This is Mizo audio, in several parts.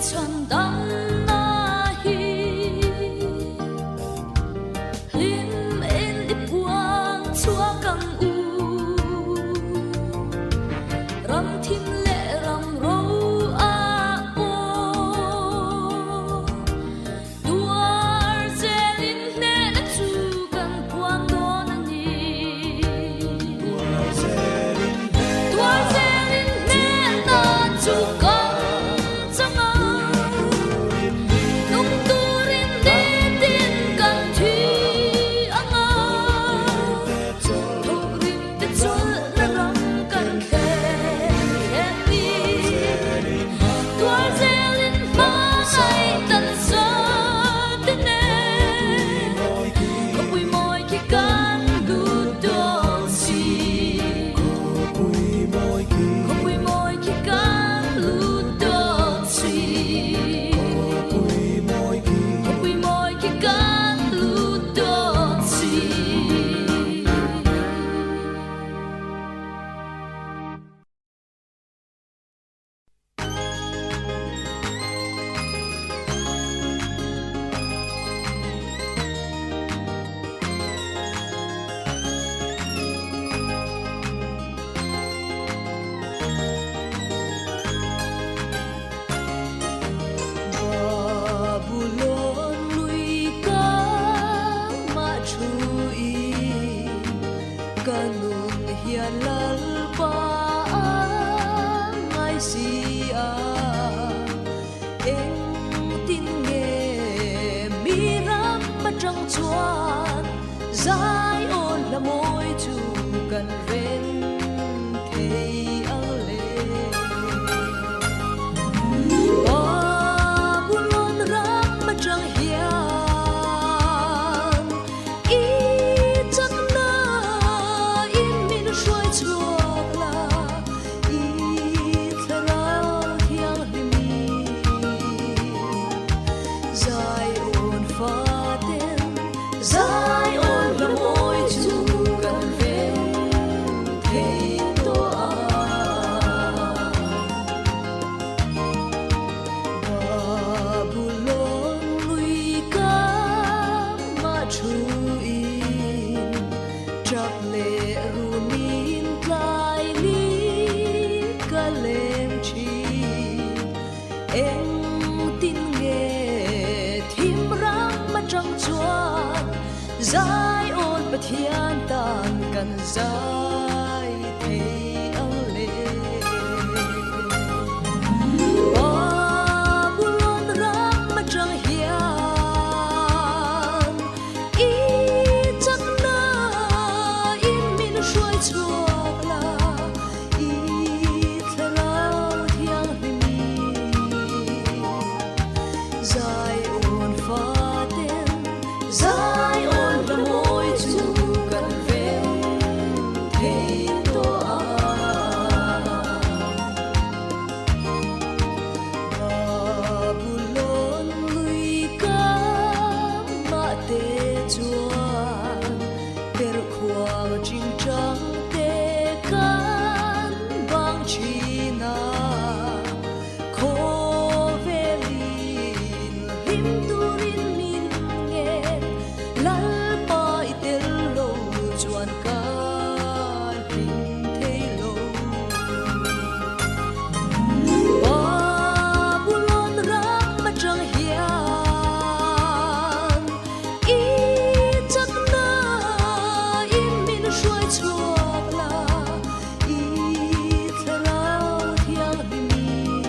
Chhandamna hi hlim in i puang chhuak ang u. Ram thim leh ram ro ah pawh tuar zelin hnehna chu kan puang dawn a ni. Tuar zelin hnehna chu kan chang a, nung turin nitin kan thi ang a, thawkrim te chawlhna ram kan thlen thlen ni. Tuar zelin hmangaih tan zate nen khawpui mawi khi kan lut dawn si. Khawpui mawi khi kan lut dawn si. Khawpui mawi khi kan lut dawn si. Babulon lui ka mah thu in ka nun hian Lalpa a ngai si a, engtin nge mi ram atang chuan Zion hla mawi chu kan reng thei ang le. Babulon ram atang hian i chakna in min hruai chhuak la, i thlarau thianghlim Zion faten Zion hla mawi chu kan reng thei tawh a. Babulon lui ka mah thu in tap leh runin tlai ni ka leng thin. Engtin nge thim ram atang chuan Zion Pathian tan kan zai thei ang le. Babulon ram atang hian i chakna in min hruai chhuak la. I thlarau thianghlim Zion faten Zion hla mawi chu kan reng thei tawh a. Babulon lui ka mah te chuan perhkhuang chingchang te kan bang thin a, khawvelin hlim turin min ngen, Lalpa i tel lo chuan ka hlim thei lo. Babulon ram atang hian I chakna in min hruai chhuak la, i thlarau thianghlim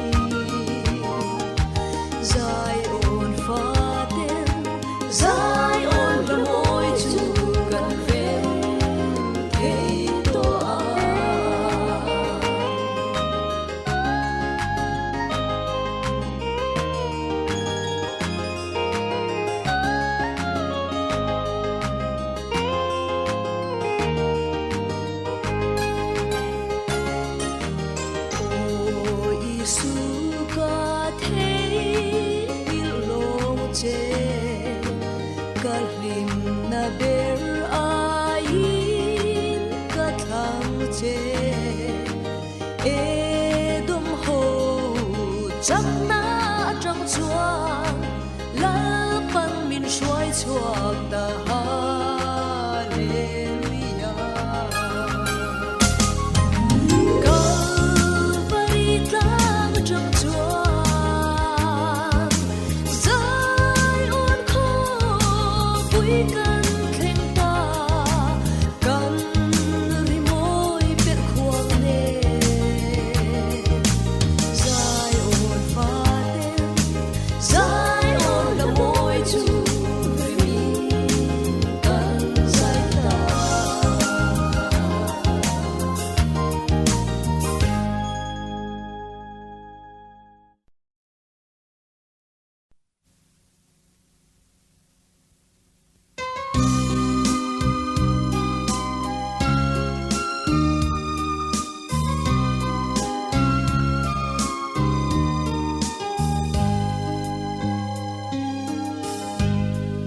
Zion faten Zion hla mawi chu kan reng thei tawh a. Aw Isu ka theihngilh lawng che, ka hlimna ber aiin ka thlang che. Edom ho chakna atang. chuan Lalpan min hruai chhuak ta Hallelujah. Kalvari tlang atang chuan Zion khawpui kan thleng ta, kan rimawi per khuang nen. Zion faten, Zion la mawi chu rimi kan zai ta.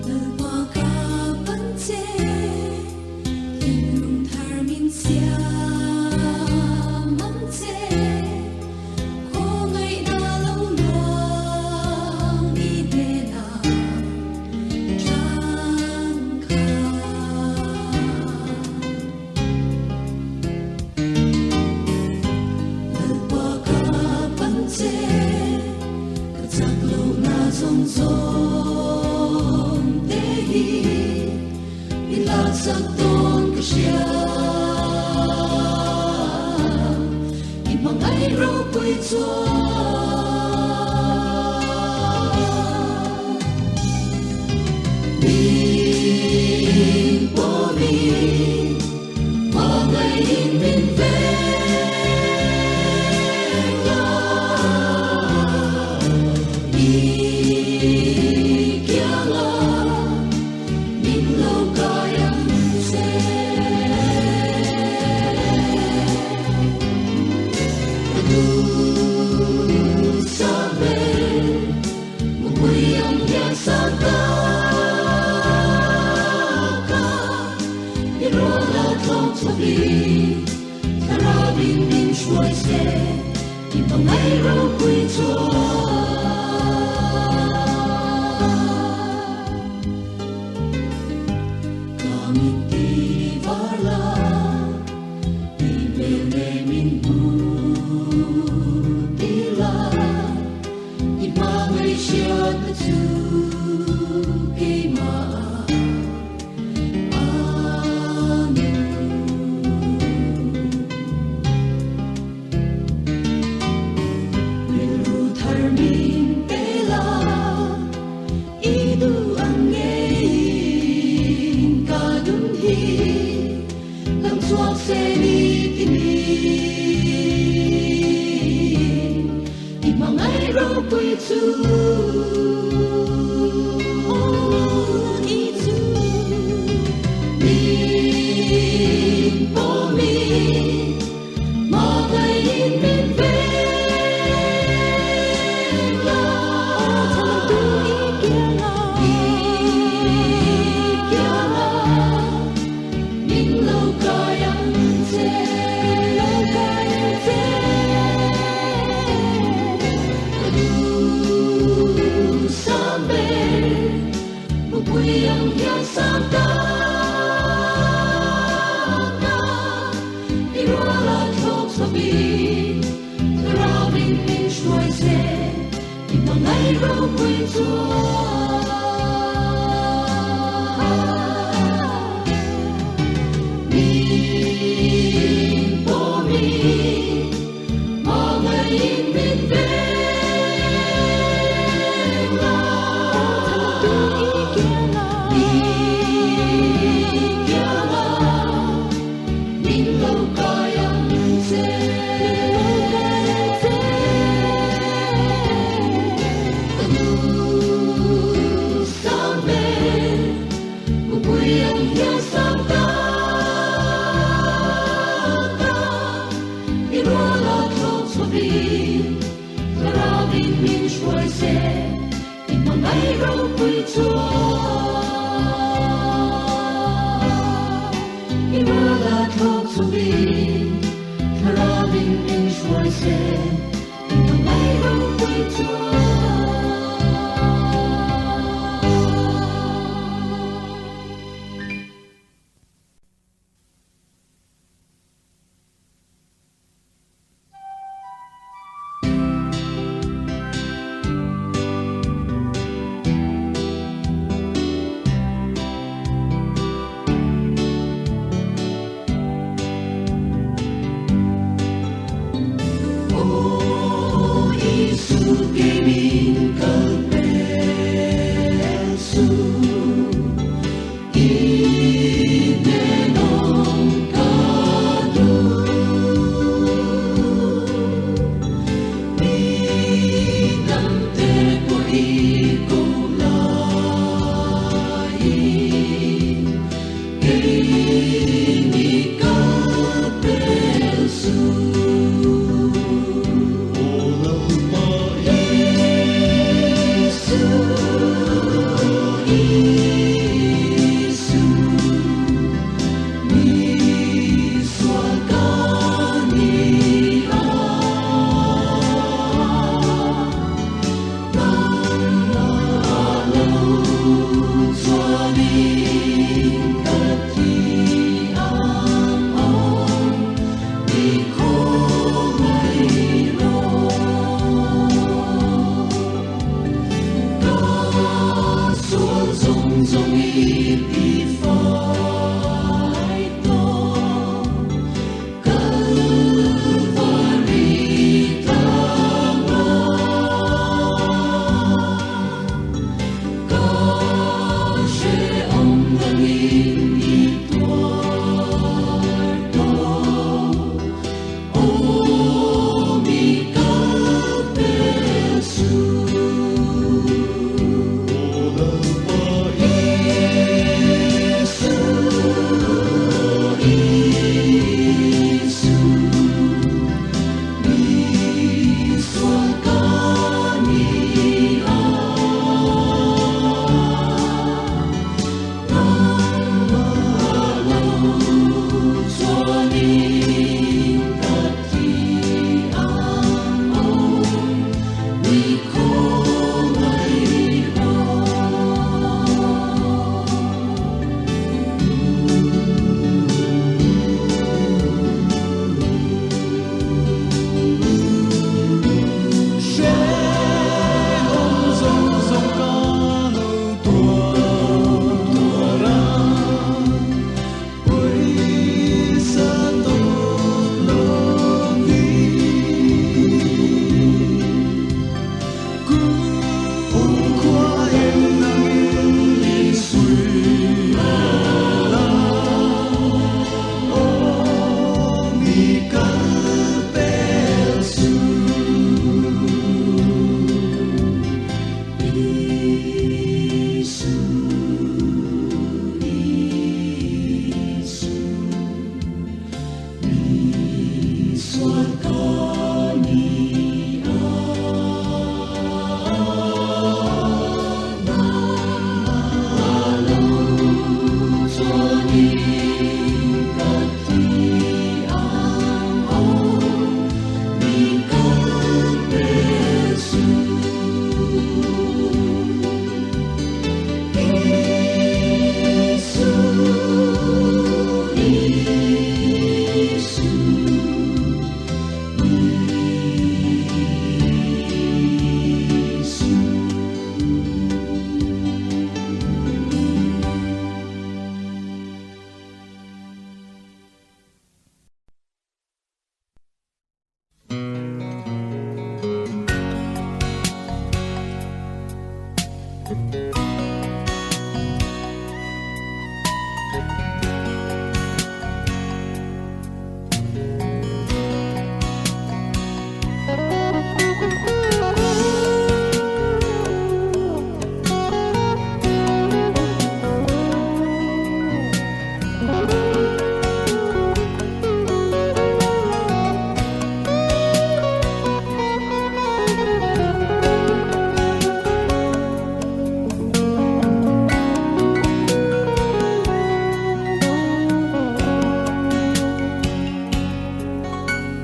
Lalpa ka pan che, thinlung thar min siam ang che, khawngaihna lo luang i hnenah changkha. Lalpa ka pan che, ka chak lohna zawng zawng te hi min laksak dawn ka hria. I hmangaih ropui chuan min pawmin hmangaihin min veng la. I kianga min lo kai ang che. Ka duh sa ve, mupui ang hian sa ta ka, i rual a tlawng chhuakin thlarau in min hruai se, i hmangaih ropui chuan. Ka mit ti var la, i hmel ne min hmu ti la, i hmangaih hriat na chu keimah a nu. Rilru thar min pe la, i duh ang ngeiin ka dun hi, lang chhuak se ni ti ni. I hmangaih ropui chu, i chu min pawmin hmangaihin min veng la. I kianga min lo kai ang che. Ka duh sam ber, mupui ang hian sam ta ka, i rual a thlawk chhuakin thlarau in min hruai se, i hmangaih ropui chuan. Min pawmin hmangaihin min veng la. I kianga min lo kai ang che. Ka duh sam ber, mupui ang hian sam ta ka, i rual a thlawk chhuakin thlarau in min hruai se, i hmangaih ropui chuan. I rual a thlawk chhuakin thlarau in min hruai se, i hmangaih ropui chuan.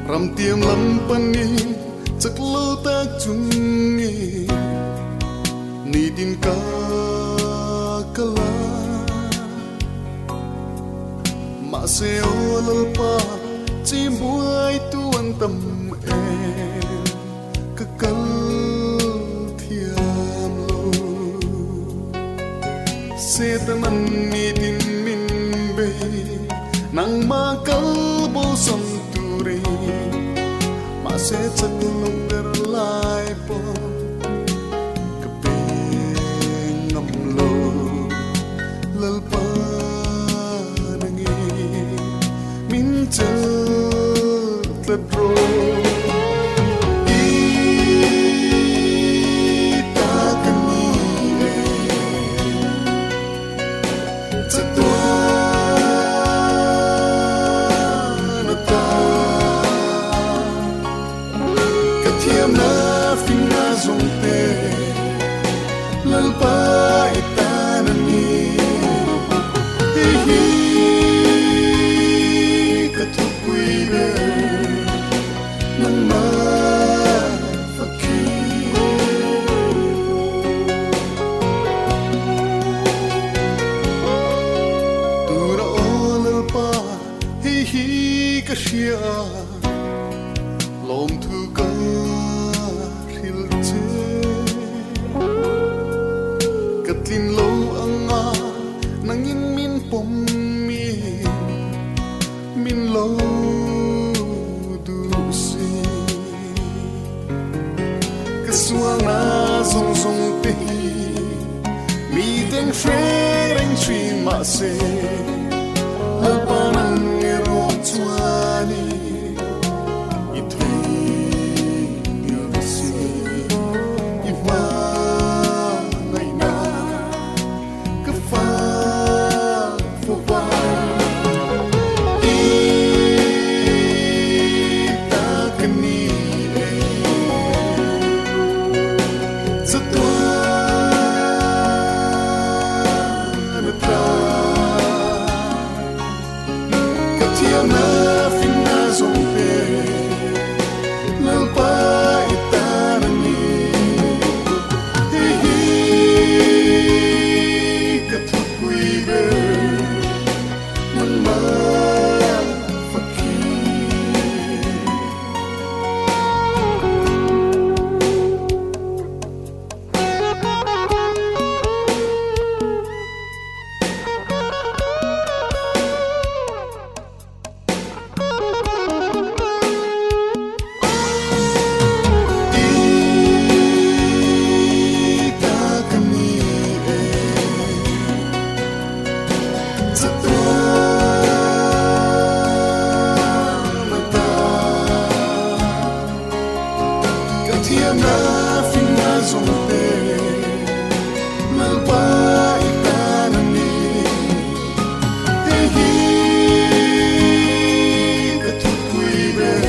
Ramtiam lam panin chak lo tak chungin nitin ka kala mahse aw Lalpa chim buai tu an tam em ka kal thiam lo Satan an nitin min bei nangma kal bo sam turin mahse chak lo ber lai pawh Ka sualna zawng zawng te hi mi teng hre reng thin mahse Lalpa nang erawh chuan i theihnghilh si i hmangaihna ka fak fo va. I ta ka ni e chatuan ata ka thiamna finna zawng te Lalpa i tan a ni. Hei hi ka thupui ber nangmah fakhi. I ta ka ni e chatuan ata ka thiamna finna zawng te Lalpa i tan a ni. Hei hi ka thupui ber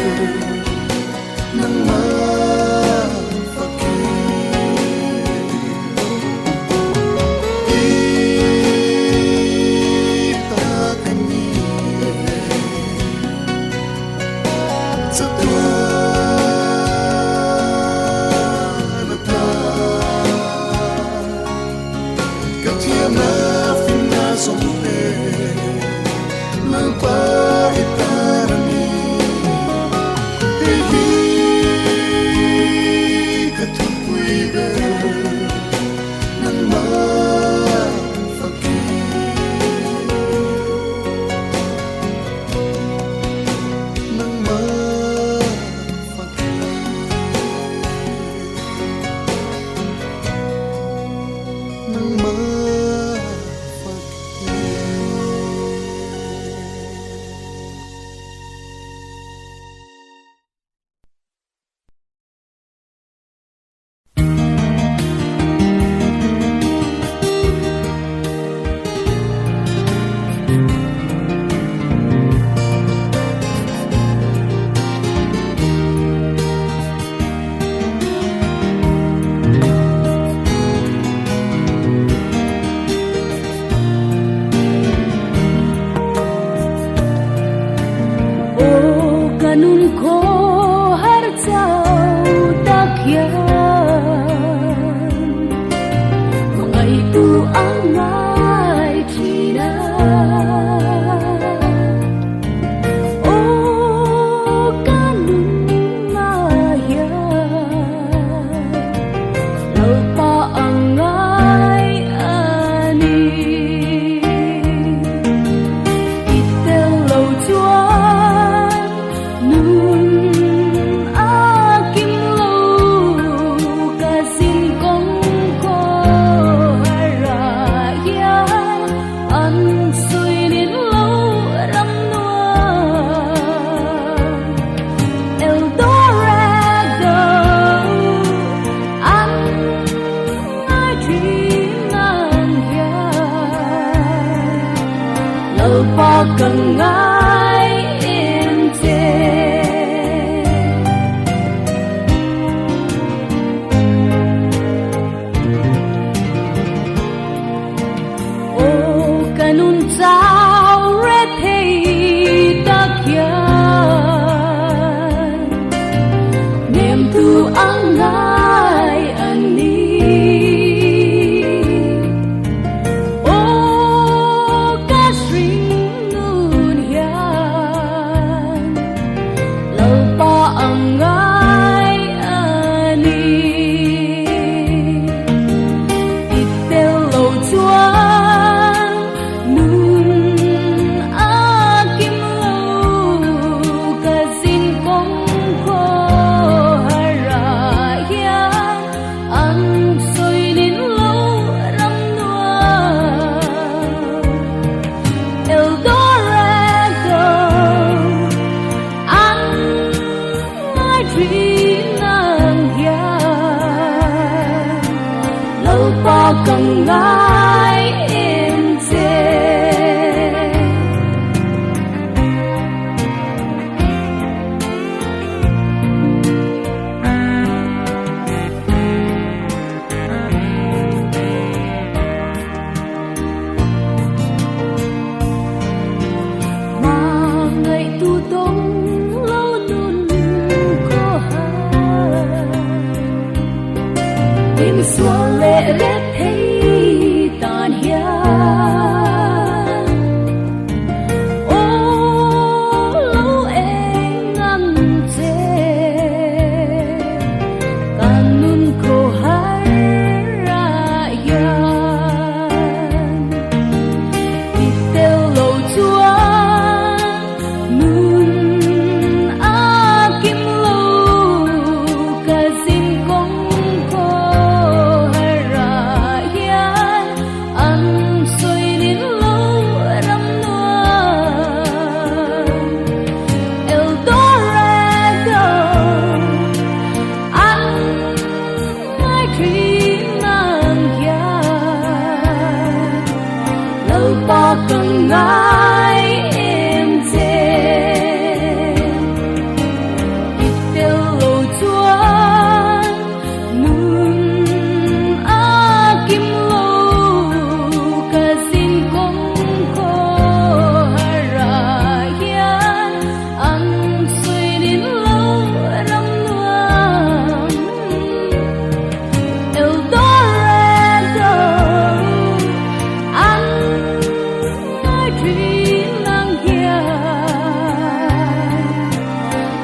nangmah fakhi. I ta ka ni e chatuan ata. Ka thiamna finna zawng te Lalpa i tan a ni. Hei hi ka thupui ber nangmah fakhi. Nangmah fakhi. Nangmah fakhi. Aw ka nun khawhar chau tak hian hmangaihtu a ngai thin a. Aw ka nunah hian Lalpa a ngai a ni. I tel lo chuan nun a kim lo, ka zin kawng khawhar ah hian an sawi nin lo ram nuam. Eldorado an ngai thin ang hian Lalpa ka ngai em che. Aw ka nun chau rethei tak hian nem tu a ngai a ni. Aw ka hring nun ka ngai em che. Hmangaihtu dawng lo nun khaw har. Min sual leh rep thei tan hian aw lo eng ang che. Kan nun khaw har ah hian i tel lo chuan nun a kim lo ka zin kawng khaw har ah hian an sawi nin lo ram nuam El Dorado an ngai thin ang hian Lalpa ka ngai em che. I tel lo chuan nun a kim lo ka zin kawng khaw har ah hian an sawi nin lo ram nuam El Dorado an ngai thin ang hian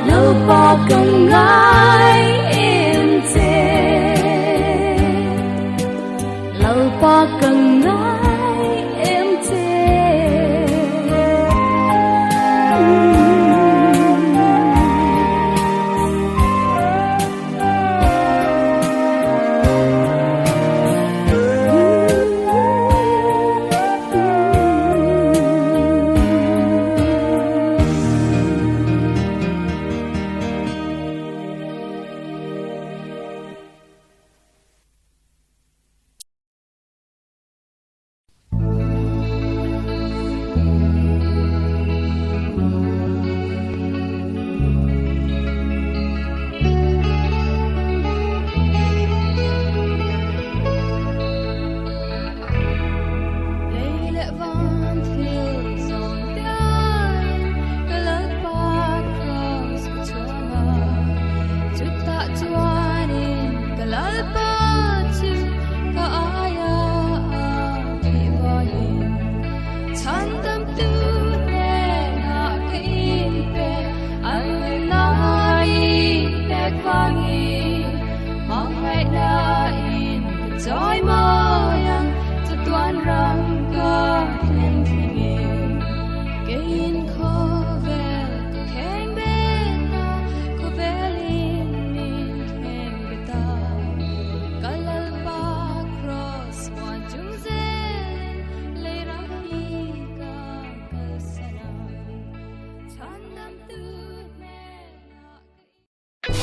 Lalpa ka ngai em che. Lalpa ka ngai em che. Lei leh van thil zawng te aiin ka Lalpa Kraws ka chhuang a, chutah chuanin ka Lalpa chu ka aia a thih vangin chhandamtu hnenah ka inpe an nunna i pek vangin hmangaihna in ka chawi mawi ang chatuan ram ka thlen thlengin keiin khawvel ka kheng bet a, khawvelin min kheng bet a. Ka Lalpa Kraws huan chung zelin lei ram hi ka kalsan ang chhandamtu hnenah ka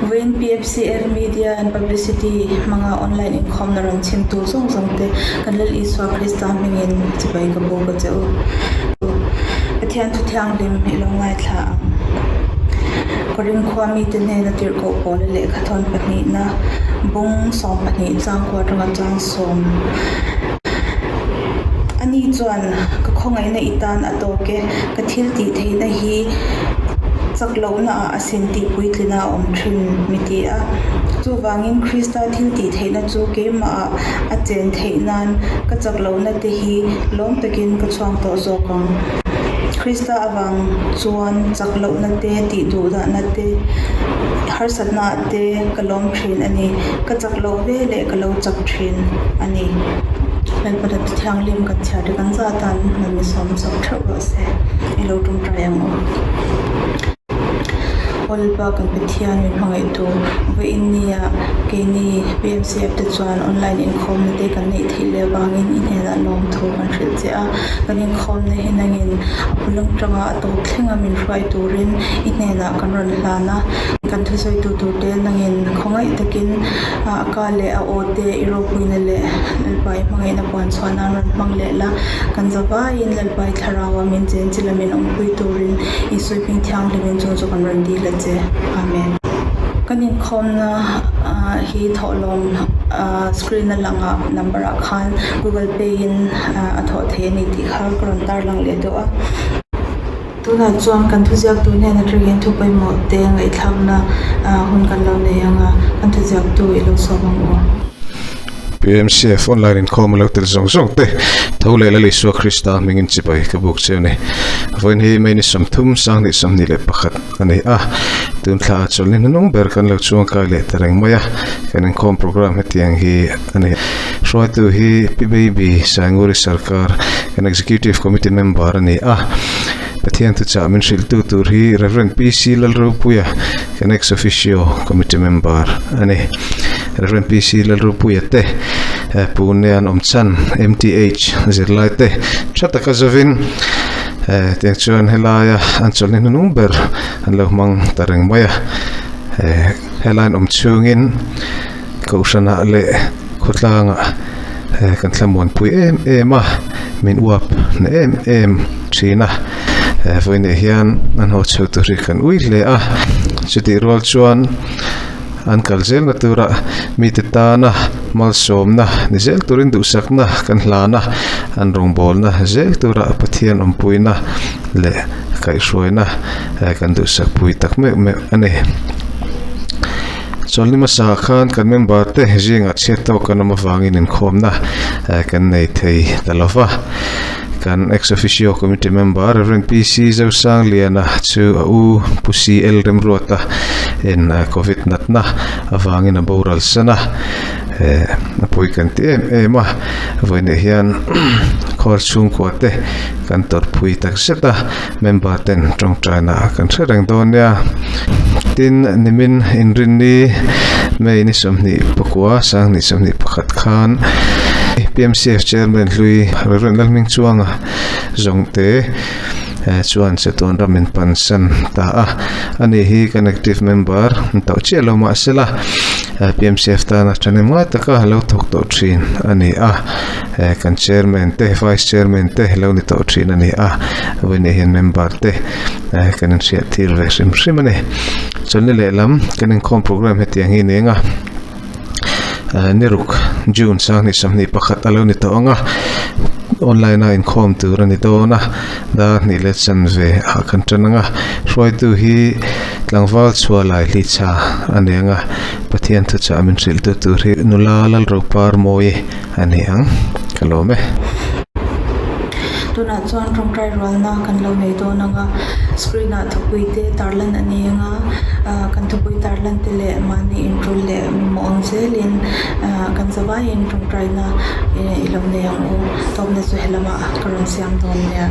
Vawiin PFCF Media and Publicity hmanga online inkhawmna rawn chhimtu zawng zawng te kan Lal Isua Krista hmingin chibai ka buk a che u. Pathian thu thianghlim i lo ngaithla ang. Korin khua mite hnena tirhkoh pawla lehkhathawn pahnihna bung 12 changkua atanga chang sawm. Ani chuan ka khawngaihna i tan a tawk e, ka thil tih theihna hi chak lohna ah a sin tih puitlina a awm thin mi ti a. Chuvangin Krista thil tih theihna chu keimah ah a chen theih nan ka chak lohna te hi lawm takin ka chhuang tawh zawk ang. Krista avang chuan chak lohna te, tih duh dahna te, harsatna ah te ka lawm thin a ni. Ka chak loh ve leh ka lo chak thin a ni. Lalpa Thianghlim kan chhiar te kan zat a, an mi sawm sawm theuh rawh se. I lo tawngtai ang aw. Aw Lalpa kan Pathian min hmangaihtu vawiin nia keini PMCF te chuan online inkhawmna te kan neih theih leh avangin i hnenah lawmthu kan hrilh che a. Kan inkhawmna hi nangin a pulung tanga a tawp thlenga min hruai turin i hnenah kan rawn hlan a. Kan thusawitu turte nangin khawngaih takin a ka leh a aw te i ropuina leh Lalpa i hmangaihna puan chhuah nan rawn hmang leh la. Kan zavaiin Lalpa i thlarau a min chen chi la min awmpui turin Isua hming thianghlimin chung chu kan rawn dil a che. Amen. Kan inkhawmna hi thawhlawm screen a langah number ah khan Google Pay in a thawh thei a ni tih kha ka rawn tarlang leh deuh a. Tunah chuan kan thuziaktu hnen atangin thu pawimawh te ngaihthlakna hun kan lo nei ang a, kan thuziaktu i lo sawm ang u. PMCF online inkhawm a lo tel zawng zawng te tho leh Lal Isua Krista hmingin chibai ka buk che a ni. Vawiin hi May ni 30, 2021 a ni a, tun thla ah chawlhni hnunung ber kan lo chuangkai leh ta reng mai a, kan inkhawm programme hetiang hi a ni. Hruaitu hi Pi Baby Sainguri Sarkar kan Executive Committee member a ni a, Pathian thuchah min hrilhtu tur hi Rev. PC Lalropuia kan Ex Officio Committee member a ni. Rev. PC Lalropuia te Pune an awm chhan MTH zirlai te tha taka zavin tiang chuan helaia an chawlhni hnunung ber an lo hmang ta reng mai a. Helai an awm chhungin Kohhranah leh khawtlangah kan thlamuanpui em em a, min uap na em em thin a, vawiinah hian an haw chho tur hi kan ui hle a, chutih rual chuan an kal zelna tura mite tana malsawmna ni zel turin duhsakna kan hlan a, an rawngbawlna zel tura Pathian awmpuina leh kaihhruaina kan duhsakpui tak meuh meuh a ni. Chawlhni hmasa khan kan member te zingah chhiat tawk kan awm avangin inkhawmna kan nei thei ta lo va. Kan ex officio committee member Rev. PC Zosangliana chu a u Pu CL Remruata in covid natna avangin a boral san a, a pawi kan ti em em a. Vawiinah hian khawr chhungkua te kan tawrhpui takzet a. Member ten tawngtaina kan hre reng dawn nia. Tin, nimin inrinni May ni 24 2021 khan PMCF Chairman hlui Rev. Lalhming Chuanga zawngte chuan chatuan ram in pansan ta a. Ani hi kan active member an tauh chiah lo mahsela PMCF tana thahnem ngai taka lo thawk tawh thin a ni a. Kan chairman te vice chairman te lo ni tawh thin a ni a, vawiinah hian member te kan inhriat tir ve hrim hrim a ni. Chawlhni lehlam kan inkhawm programme hetiang hi ni ang a, niruk June 2021 a lo ni tawh ang a, online a inkhawm tur a ni dawn a, dar hnih leh chanve ah kan tan ang a, hruaitu hi tlangval chhuah lai hlicha a ni ang a, Pathian thuchah min hrilhtu tur hi nula Lalropar Mawi. A ni ang, ka lawm e. Tunah chuan tawngtai rualna kan lo nei dawn ang a, screen ah thupui te tarlan a ni ang a, ah kan thupui tarlan te leh mahni intul leh mamawh ang zelin ah kan zavaiin tawngtaina i lo nei ang u, tawpna chu helamah ka rawn siam dawn nia.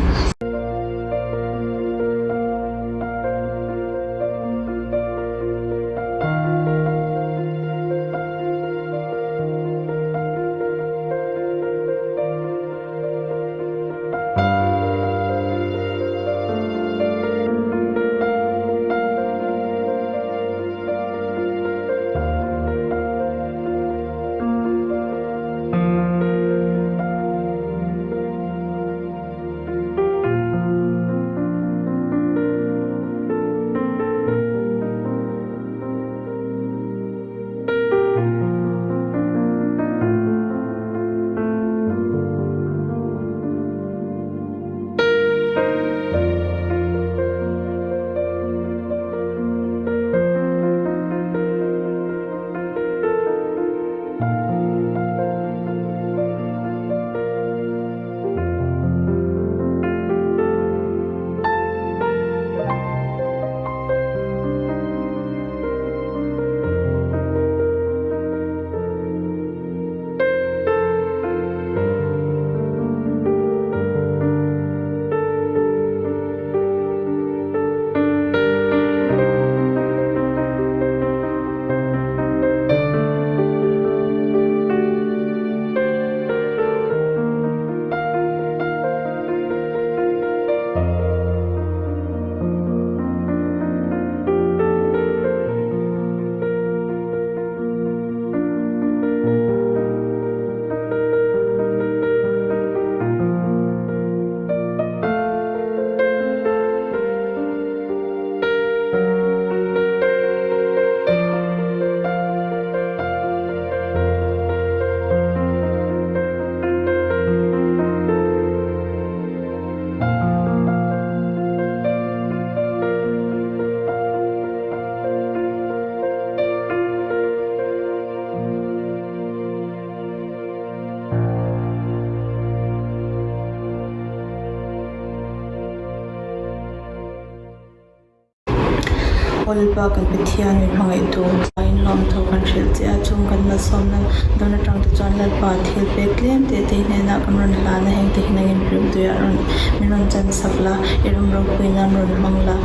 Aw Lalpa kan Pathian min hmangaihtu tlaiin lawmthu kan hrilh che a, chung kan malsawmna dawn atang te chuan Lalpa thil pek tlem teh te hnenah kan rawn hlan a, heng te hi nangin rimtuiah rawn min rawn chan sak la, i ram ropui nan rawn hmang la,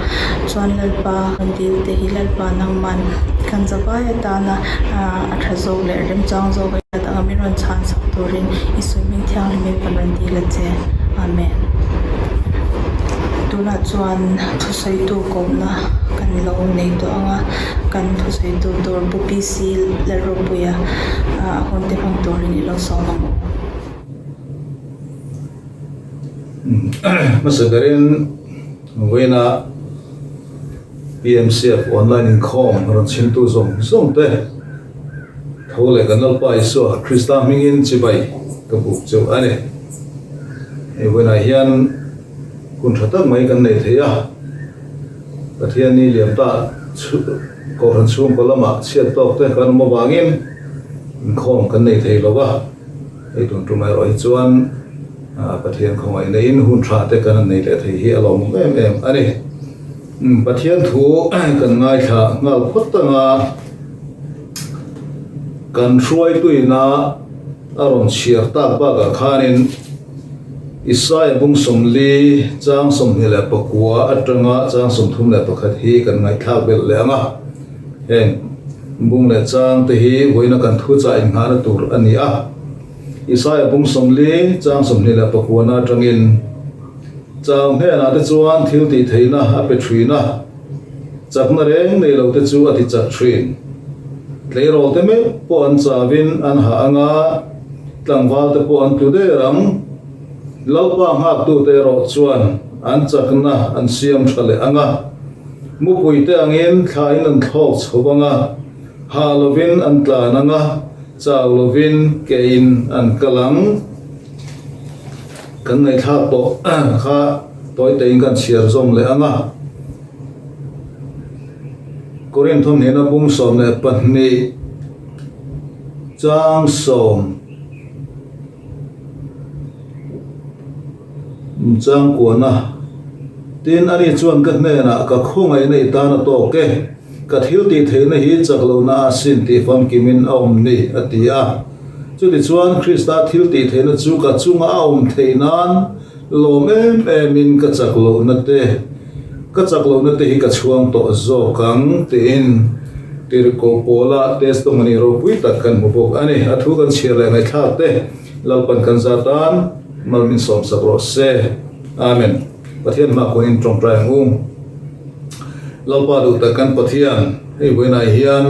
chuan Lalpa kan dil te hi Lalpa nangman kan zavai atana a tha zawk leh remchang zawk a hiat anga min rawn chhan sak turin i sawi hming thianghlimin kan rawn dil a che. Amen. Tunah chuan thusawitu kohna kan lo nei tawh ang a, kan thusawitu tur Pu PC Lalropuia a hun te hmang turin i lo sawm ang u. Hmasa berin vawiina PMCF online inkhawm rawn chhimtu zawng zawng te tho leh kan Lalpa Isua Krista hmingin chibai ka buk cheu a ni. Hei vawiinah hian hun tha tak mai kan nei thei a, Pathian ni liam ta Kohhran chhungkaw lamah chhiat tawk te kan awm avangin inkhawm kan nei thei lo va. Hei tun tum erawh hi chuan Pathian khawngaih neiin hun tha te kan han nei leh thei hi a lawmawm em em a ni. Pathian thu kan ngaithla nghal phawt ang a, kan hruaituina a rawn chhiar tak bakah khanin Isaia bung 40 chang 29 atanga chang 31 hi kan ngaihthlak belh leh ang a. Heng bung leh chang te hi vawiina kan thu chah inngahna tur a ni a. Isaia bung 40 chang 29 na atangin chau hnenah te chuan thil tih theihna a pe thin a, chakna reng nei lo te chu a ti chak thin. Tleirawl te meuh pawh an chauin an hah ang a, tlangval te pawh an tlu der ang. Lalpa nghaktute erawh chuan an chakna an siam tha leh ang a. Mupuite angin thlain an thlawk chho ang a, ha lovin an tlan ang a, chau lovin kein an kal ang. Kan ngaihthlak tawh kha tawitein kan chhiar zawm leh ang a. Korinth thawmhnihna bung 12 chang 10. Changkuana, Tin, ani chuan ka hnenah ka khawngaihna i tan a tawk e, ka thil tih theihna hi chak lohna a sin tih famkimin a awm ni, a ti a. Chutichuan, Krista thil tih theihna chu ka chunga a awm theih nan lawm em emin ka chak lohna te, ka chak lohna te hi ka chhuang tawh zawk ang, tiin Tirhkoh Paula testimony ropui tak kan hmu bawk a ni. A thu kan chhiar leh ngaihthlak te. Lalpan kan za tan mal min sawmsak rawh se. Amen. Pathian hma kawngin tawngtai ang u. Lalpa duh tak kan Pathian, hei vawiinah hian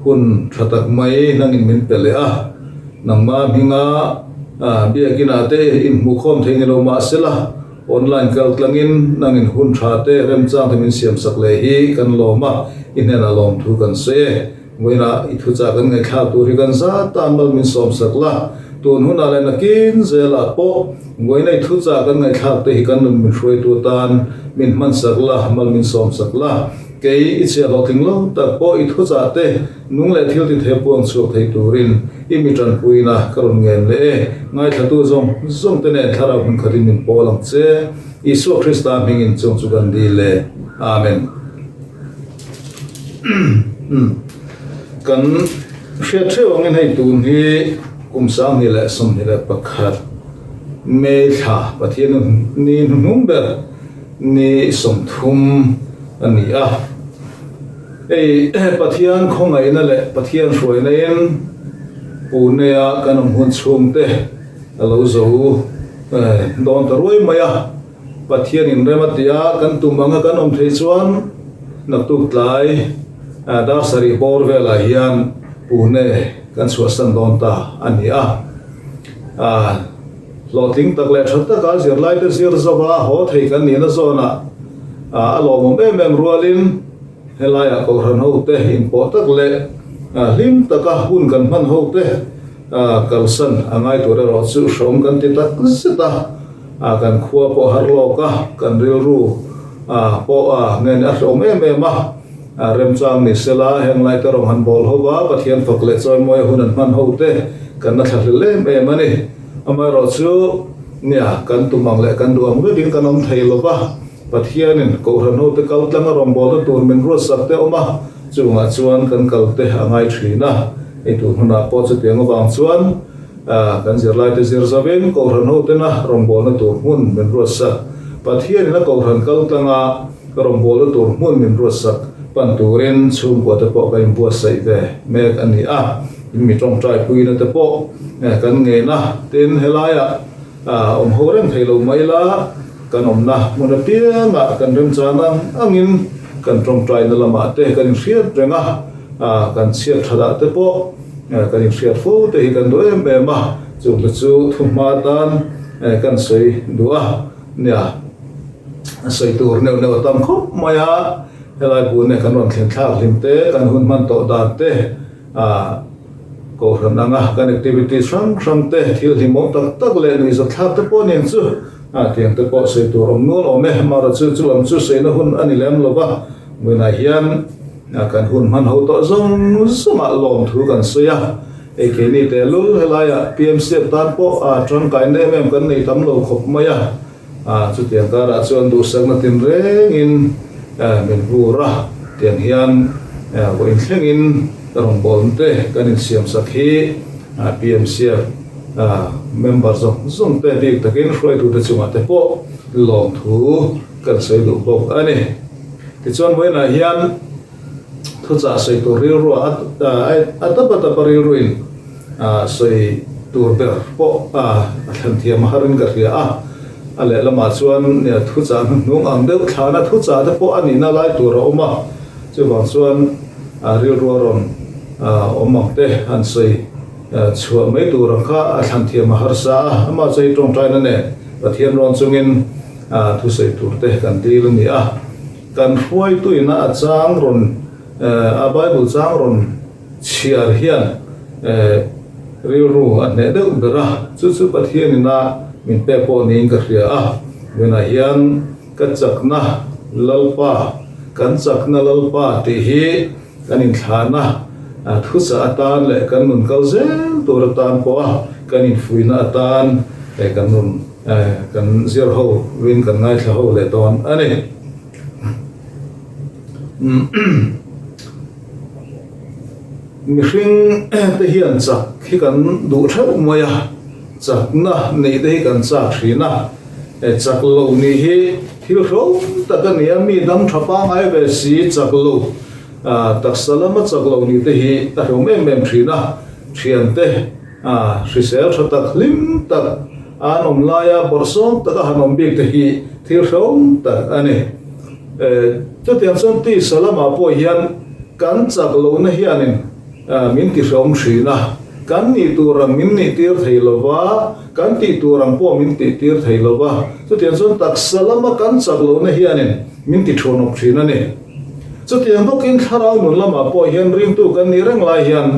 hun tha tak mai nangin min pe leh a. Nangma hminga biakinah te inhmuhkhawm thei ni lo mahsela, online kal tlangin nangin hun tha te remchang te min siamsak leh hi kan lawm a, i hnenah lawmthu kan sawi e. Vawiinah i thuchah kan ngaihthlak tur hi kan zat tan mal min sawmsak la, tun hunah leh nakin zelah pawh vawiina i thuchah kan ngaihthlak te hi kan nun min hruaitu atan min hmansak la, mal min sawmsak la. Kei i chhiah hlawhtling lo tak pawh i thuchah te nung leh thil ti thei puang chhuak thei turin i mi tanpuina ka rawn ngen leh e. Ngaithlatu zawng zawng te nen thlarau hmun khatin min pawl ang che. Isua Krista hmingin chung chu kan dil e. Amen. Kan hriat theuh angin hei tun hi kum 2021 May thla Pathian ni hnuhnung ber ni 30 a ni a. Hei Pathian khawngaihna leh Pathian hruaina in Pune-a kan awm hun chhungte a lo zo dawn ta ruai mai a. Pathian in rem a ti a, kan tum anga kan awm thei chuan naktuk tlai dar sarih bawr velah hian Pune kan chhuahsan dawn ta a ni a. Hlawhtling tak leh tha taka zirlaite zir zova haw thei kan nihna zawnah a lawmawm em em rualin helaiah Kohhran hote inpawh tak leh hlim taka hun kan hman hote kalsan a ngai tur erawh chu hreawm kan ti tak zet a. A kan khua pawh har lawk a, kan rilru a pawh a ngen a hlawm em em a, a remchang ni sela heng lai te rawng han bawl ho va, Pathian fak leh chawimawi hun an hman ho te kan la thlahlel em em a ni. Amaherawhchu nia kan tum ang leh kan duh ang vekin kan awm thei lo va, Pathianin Kohhran hote kal tlanga rawngbawlna tur min ruatsak te awm a, chungah chuan kan kal te a ngai thin a. Hei tur hmunah pawh chutiang avang chuan kan zirlaite zir zavin Kohhran hotena rawngbawlna tur hmun min ruatsak. Pathianin a Kohhran kal tlanga rawngbawlna tur hmun min ruatsak pan turin chhungkua te pawh ka inbuatsaih ve mek a ni a. In mi tawngtai puina te pawh kan ngen a, tin helaiah awm ho reng thei lo mai la, kan awmna hmun apiangah kan remchan ang angin kan tawngtaina lamah te kan inhriat reng a, kan chhiat thatah te pawh kan inhriat fo te hi kan duh em em a, chungte chu thuhma atan kan sawi duh a nia. Sawi tur neuh neuh a tam khawp mai a, helai bun kan rawn thlen thlak hlim te, kan hun hman tawh dan te, A Kohhran anga kan activities hrang hrang te, thil hlimawm tak tak leh nuihzathlak te pawh nen chu a tiang te pawh sawi tur awm nual awm e. Mara chu chu lam chu sawina hun a ni lem lo va, vawiinah hian kan hun hman ho tawh zawng zawngah lawmthu kan sawi a. Hei keini tehlul helaiah PMCF tan pawh a tangkaina em em kan nei tam lo khawp mai a. A, chutiang karah chuan duhsakna tinrengin min vur a, tiang hian vawiin thlengin rawngbawlna te kan insiamsak hi PMCF member zawng zawng te bik takin hruaitute chungah te pawh lawmthu kan sawi duh bawk a ni. Tichuan vawiinah hian thuchah sawi tur rilrua a tapa tapa rilruin sawi tur ber pawh a thlan thiam a harin ka hria a, a lehlamah chuan thuchah hnuhnung ang deuh thlana thuchah te pawh a nihna lai tur a awm a, chuvang chuan rilrua rawn awm ang te han sawi chhuah mai tur ang kha a thlan thiam a harsa a, amah chu hei tawngtaina nen Pathian rawn chungin thusawi tur te kan dil a ni a. Kan hruaituina a chang rawn a Bible chang rawn chhiar hian rilru a hneh deuh ber a, chu chu Pathianina min pek pawh niin ka hria a. Vawiinah hian ka chakna Lalpa, kan chakna Lalpa tih hi kan inthlahna thuchah atan leh kan nun kal zel tur atan pawha kan infuihna atan kan nun kan zir ho vin kan ngaithla ho leh dawn a ni. Mihring te hian chak hi kan duh theuh mai a, chakna neih te hi kan chak thin a, chak lo nih hi thil hro tak a ni a, mi dam tha pangai ve si chak lo, taksa lama chak lo nih te hi a hlawm em em thin a, thiante hrisel tha tak hlim tak an awm laia bawrhsawm taka han awm bik te hi thil hrehawm tak a ni. Chutiang chuan tisa lamah pawh hian kan chak lohna hianin min tihrehawm thin a, kan nih tur ang min nih tir thei lo va, kan tih tur ang pawh min tih tir thei lo va, chutiang chuan taksa lama kan chak lohna hianin min tithuanawp thin a ni. Chutiang bawkin thlarau nun lamah pawh hian ringtu kan nih reng lai hian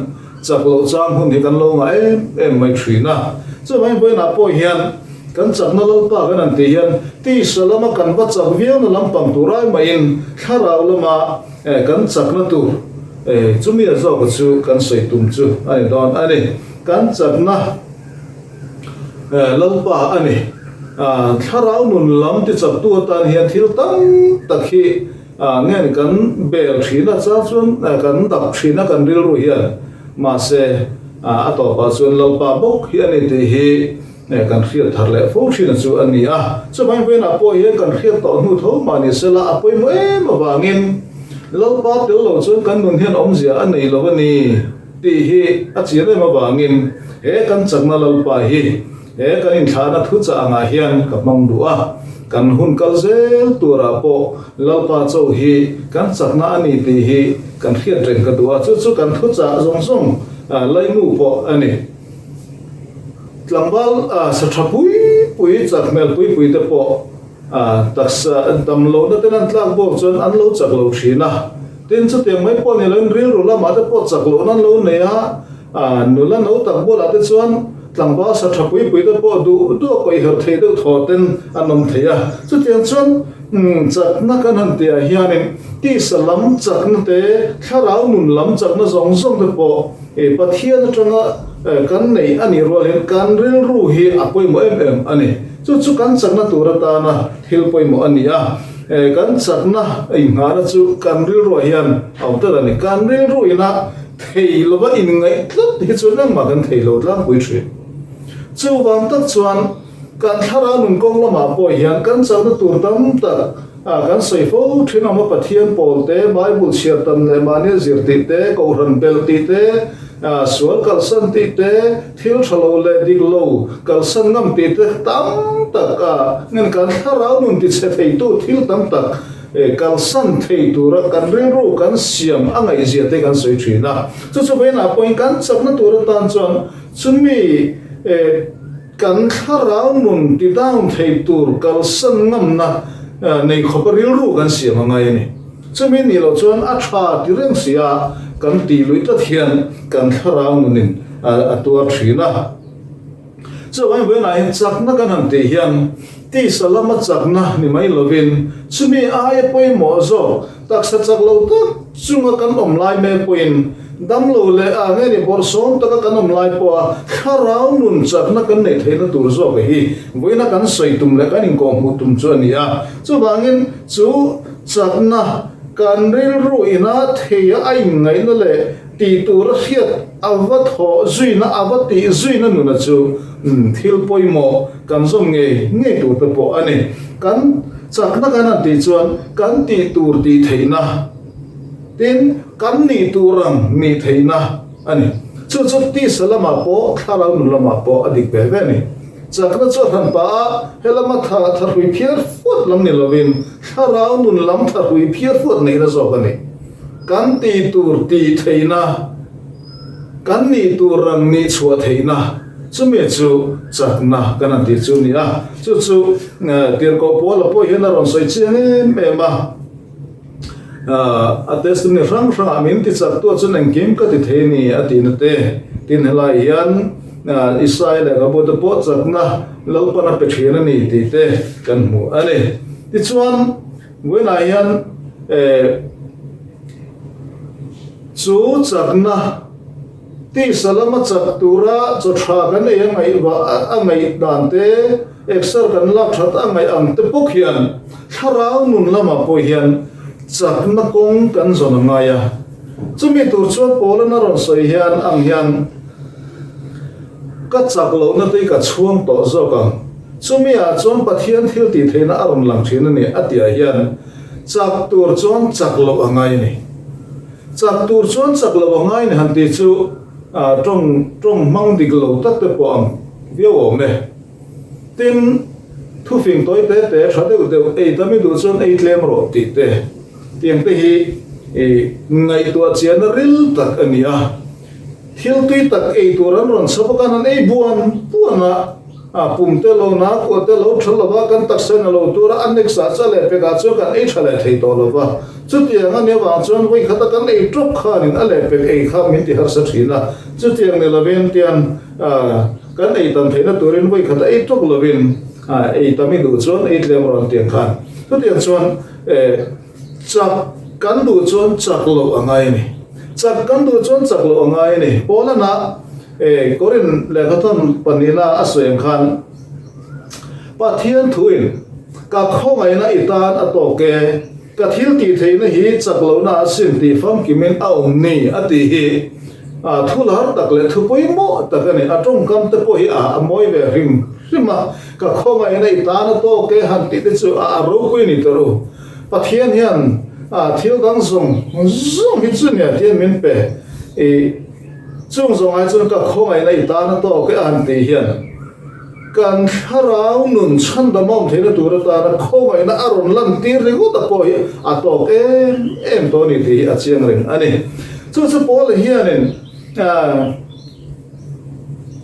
Chak loh chang hun hi kan lo ngah em em mai thin a. Chuvangin vawiinah pawh hian kan chakna Lalpa kan han tih hian tisa lama kan va chak viauna lampang tur ai maiin thlarau lama kan chakna tur chumi a zawka chu kan sawi tum chu a ni dawn a ni. Kan chakna Lalpa a ni. Thlarau nun lam tichaktu atan hian thil tam tak hi Ngen kan bel thin a, chang chuan kan dap thin a kan rilru hian, mahse a tawpah chuan Lalpa bawk hi a ni tih hi kan hriat thar leh fo thin chu a ni a. Chuvangin vawiinah pawh hian kan hriat tawh hnu tho mah ni sela a pawimawh em avangin Lalpa tel lo chuan kan nun hian awmzia a nei lo a ni tih hi a chian em avangin he kan chakna Lalpa hi He kan inthlahna thuchah angah hian ka hmang duh a, kan hun kal zel turah pawh Lalpa cho hi kan chakna a ni tih hi kan hriat reng ka duh a, chu chu kan thuchah zawng zawng laimu pawh a ni. Tlangval sa tha pui pui, chak hmel pui pui te pawh taksa dam lohna ten an tlak bawk chuan an lo chak lo thin a, tin chutiang mai pawh ni loin rilru lamah te pawh chak lohna an lo nei a, Nula no tak bulah te chuan tlangval sa tha pui pui te pawh duh duh a kawihherh thei deuh thaw ten an awm thei a. Chutiang chuan chakna kan han tihah hianin tisa lam chakna te, thlarau nun lam chakna zawng zawng te pawh Pathian atanga kan neih a nih rual hian kan rilru hi a pawimawh em em a ni. Chu chu kan chakna tur atana thil pawimawh a ni a. Kan chakna inngahna chu kan rilruah hian a awm tlat a ni. Kan rilru ina thei lova inngaih tlat hi chuan engmah kan thei lo tlangpui thin. Chuvang tak chuan kan thlarau nun kawng lamah pawh hian kan chakna tur tam tak kan sawi fo thin awm a, Pathian pawl te, Bible chhiar tam leh mahnia zir tih te, Kohhran belh tih te, sual kalsan tih te, Thil tha lo leh dik lo kalsan ngam tih te tam tak a ngen kan thlarau nun ti chhe theitu thil tam tak kalsan thei tura kan rilru kan siam a ngaihzia te kan sawi thin a. Chu chu vawiinah pawhin kan chakna tur atan chuan chumi kan thlarau nun ti down thei tur kalsan ngamna nei khawpa rilru kan siam a ngai a ni. Chumi nih loh chuan a tha ti reng si a, kan tih luih tlat hian kan thlarau nunin a tuar thin a. Chuvangin vawiinah hian chakna kan han tih hian tisa lama chakna ni mai lovin chumi aia pawimawh zawk taksa chak lo tak chunga kan awm lai mek pawhin damlo leh a nge ni bawrhsawm taka kan awm lai pawha thlarau nun chakna kan neih theihna tur zawk hi vawiina kan sawi tum leh kan inkawhhmuh tum chu a ni a. Chuvangin chu Chakna, kan rilru ina theia a inngaihna leh tih tura hriat a va thawh zuina, a va tih zuina nuna chu thil pawimawh kan zawm ngei ngei tur te pawh a ni. Kan chakna kan han tih chuan kan tih tur tih theihna, tin kan nih tur ang nih theihna a ni. Chu chu tisa lamah pawh thlarau nun lamah pawh a dik ve ve a ni. Chakna chu a hran pah a, helama tha thahrui phiar fuat lam ni lovin thlarau nun lam thahrui phiar fuat neihna zawk a ni. Kan tih tur tih theihna, kan nih tur rang nih chhuah theihna, chumi chu chakna kan han tih chu a ni a. Chu chu Tirhkoh Paula pawh hian a rawn sawi chiang em em a. A testimony hrang hrangah min ti chak tu chuan engkim ka ti thei ni a tihna te tin helai hian Isai lehkhabu te pawh chakna Lalpan a pe thin a ni tih te kan hmu a ni. Tichuan vawiinah hian chu chakna Tisa lama chak tura chaw tha kan ei a ngaih a ngaih dan te, exer kan lak that a ngaih ang te bawk hian thlarau nun lamah pawh hian chakna kawng kan zawn a ngai a. Chumi tur chuan Paula'n a rawn sawi hian ang hian ka chak lohna te hi ka chhuang tawh zawk ang. Chumi ah chuan Pathian thil tih theihna a rawn lang thin a ni a tih ah hian chak tur chuan chak loh a ngai a ni. Chak tur chuan chak lo a ngai ni han tih chu tawng tawng hmang dik lo tak te pawh ang viau awm e. Tin, thufing tawi te te tha deuh deuh ei tam i duh chuan ei tlem rawh tih te tiang te hi ngaihtuah chiahna ril tak a ni a. Thil tui tak ei tur an rawn chhawp a kan han ei buan buan a. A pum te lo na kuah te lo tha lova kan taksa in a lo tur a, a next ah chuan lehpek ah chuan kan ei tha leh thei tawh lova. Chutiang a nia vang chuan vawi khata kan ei tawp khanin a lehpek ei kha min ti harsa thin a. Chutiang ni lovin tian kan ei tam theihna turin vawi khata ei tawp lovin ei tam i duh chuan ei tlem rawn tiang khan. Chutiang chuan chak kan duh chuan chak loh a ngai a ni. Chak kan duh chuan chak loh a ngai a ni. Paulana E, Korin lehkhathawn pahnihna a sawi ang khan, Pathian thuin ka khawngaihna i tan a tawk e, ka thil tih theihna hi chak lohna a sim tih famkimin a awm ni a tih hi thu lar tak leh thu pawimawh tak a ni. A tawngkam te pawh hi a mawi ve hrim hrim a, ka khawngaihna i tan a tawk e han tih te chu a ropui ni tawh u. Pathian hian thil dang zawng zawng hi chu nia tian min pe i. Chung zawng ai chuan ka khawngaihna i tan a tawk e a han tih hian kan thlarau nun chhandam a awm theihna tur atana khawngaihna a rawn lan tir ringawt a pawh hi a tawk em em tawh a ni tih hi a chiang reng a ni. Chu chu Paula hianin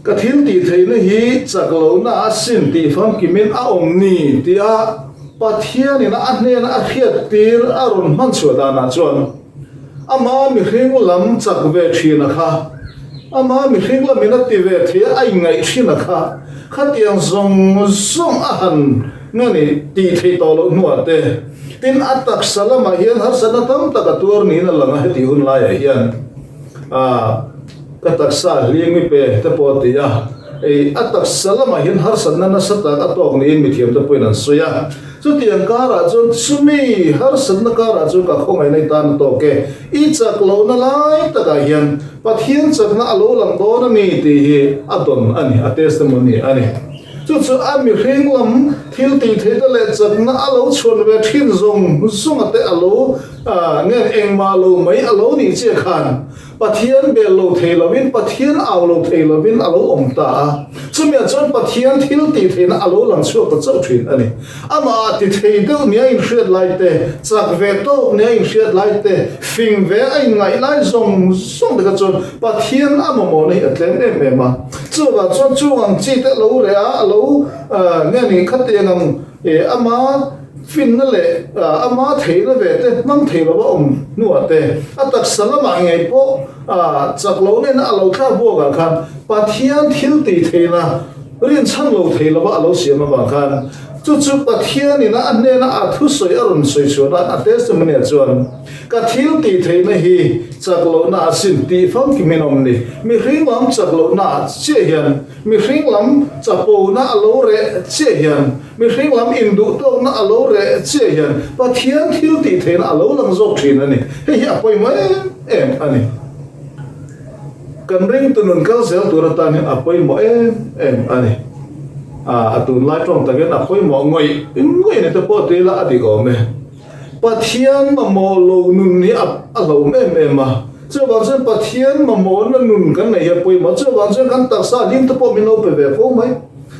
ka thil tih theihna hi chak lohna a sin tih famkimin a awm ni tia Pathianin a hnena a hriat tir a rawn hman chhuah danah chuan Ama mihring lam chak ve thin a kha, ama mihring lamin a ti ve thei a, a inngaih thin a kha, khatiang zawng zawng a han nge ni tih theih tawh loh hnuah te, tin a taksa lamah hian harsatna tam tak a tuar niin a lang a heti hun laiah hian ah ka taksa hlim i pe te pawh a ti a. A taksa lamah hian harsatna nasa tak a tawk niin mithiamte pawhin an sawi a. Chutiang karah chuan chumi harsatna karah chuan ka khawngaihna i tan a tawk e. I chak lohna lai takah hian Pathian chakna a lo lang dawn a ni tih hi a dawn a ni, a testimony a ni. Chu chu a mihring lam thil tih theihna leh chakna a lo chhuan ve thin zawng zawnga te a lo ngen engmah lo mai a lo nih chiah khan Pathian bel lo thei lovin, Pathian au lo thei lovin a lo awm ta a. Chumiah chuan Pathian thil tih theihna a lo lang chhuak ta chauh thin a ni. Amah ti thei deuh nia inhriat lai te, chak ve tawk nia inhriat lai te, fing ve a inngaih lai zawng zawng te kha chuan Pathian a mamawhna hi a tlem em em a. Chuvang chuan chung ang chi te lo reh a, a lo nge ni khatiang ang ama Finna leh ama theihna ve te hmang thei lova awm hnuah te, a taksa lamah ngei pawh chak lo nena a lo thlak buakah khan Pathian thil tih theihna rinchhan lo thei lova a lo siam avang khan chu chu Pathianin a hnena a thusawi a rawn sawi chhuah nan a testimony-ah chuan Ka thil tih theihna hi chak lohna a sin tih famkim in awm ni. Mihring lam chak lohna chiah hian Mihring lam chapona a lo reh chiah hian, mihring lam induhtawkna a lo reh chiah hian Pathian thil tih theihna a lo lang zawk thin a ni. Hei hi a pawimawh em em a ni. Kan ringtu nun kal zel tur atan hian a pawimawh em em a ni. A tunlai tawng takin a pawimawh ngawih ngawih ni te pawh ti ila a dik awm e. Pathian mamawh lo nun hi a hlauhawm em em a, chuvang chuan Pathian mamawhna nun kan neih hi a pawimawh, chuvang chuan kan taksa hlim te pawh min lo pe ve fo mai,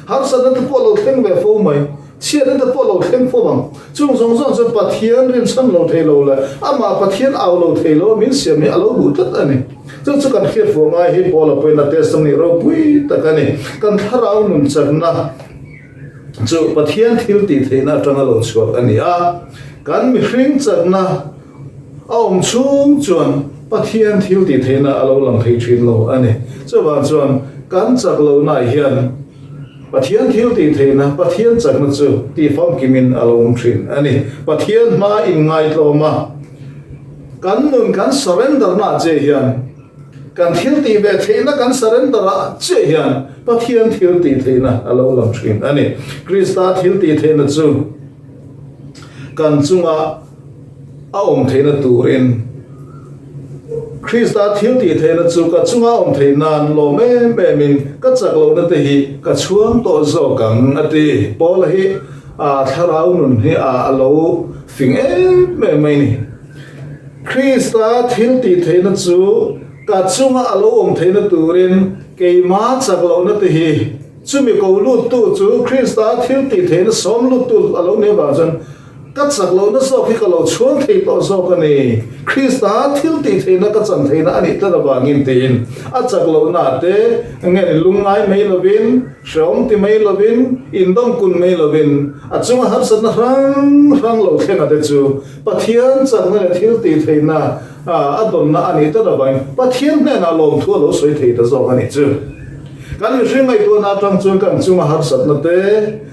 harsatna te pawh lo thleng ve fo mai, chhiatna te pawh lo thleng fo ang, chung zawng zawng chuan Pathian rinchhan lo thei lo leh amah Pathian au lo thei lo a min siam hi a lo duh tlat a ni. Chu chu kan hriat fuh ngai hi Paula pawhin a testimony ropui tak a ni, kan thlarau nun chakna. Chu Pathian thil tih theihna atanga lo chhuak a ni a, kan mihring chakna a awm chhung chuan Pathian thil tih theihna a lo lang thei thin lo a ni. Chuvang chuan kan chak lohnaah hian Pathian thil tih theihna, Pathian chakna chu tih famkimin a lo awm thin a ni. Pathian hma inngaitlawm a, kan nun kan surrender naah che hian, Kan thil tih ve theihna kan surrender ah chiah hian Pathian thil tih theihna a lo lang thin a ni. Krista thil tih theihna chu kan chunga a awm theihna turin Krista thil tih theihna chu ka chunga awm theih nan lawm em em in ka chak lohna te hi ka chhuang tawh zawk ang a ti. Paula hi a thlarau nun hi a lo fing em em mai ni. Krista thil tih theihna chu ka chunga a lo awm theihna turin keima chak lohna te hi chumi ko luttu chu Krista thil tih theihna sawm luttu a lo nih avang chuan ka chak lohna zawk hi ka lo chhuang thei tawh zawk a ni. Krista thil tih theihna ka chan theihna a nih tlat avangin tiin a chak lohna te nge lungngai mai lovin hrehawm ti mai lovin indawm kun mai lovin a chunga harsatna hrang hrang lo thlenga te chu Pathian chakna leh thil tih theihna a dawnna a nih tlat avangin Pathian hnenah lawmthu a lo sawi thei ta zawk a nih chu. Kan mihring ngaihtuahna atang chuan kan chunga harsatna te,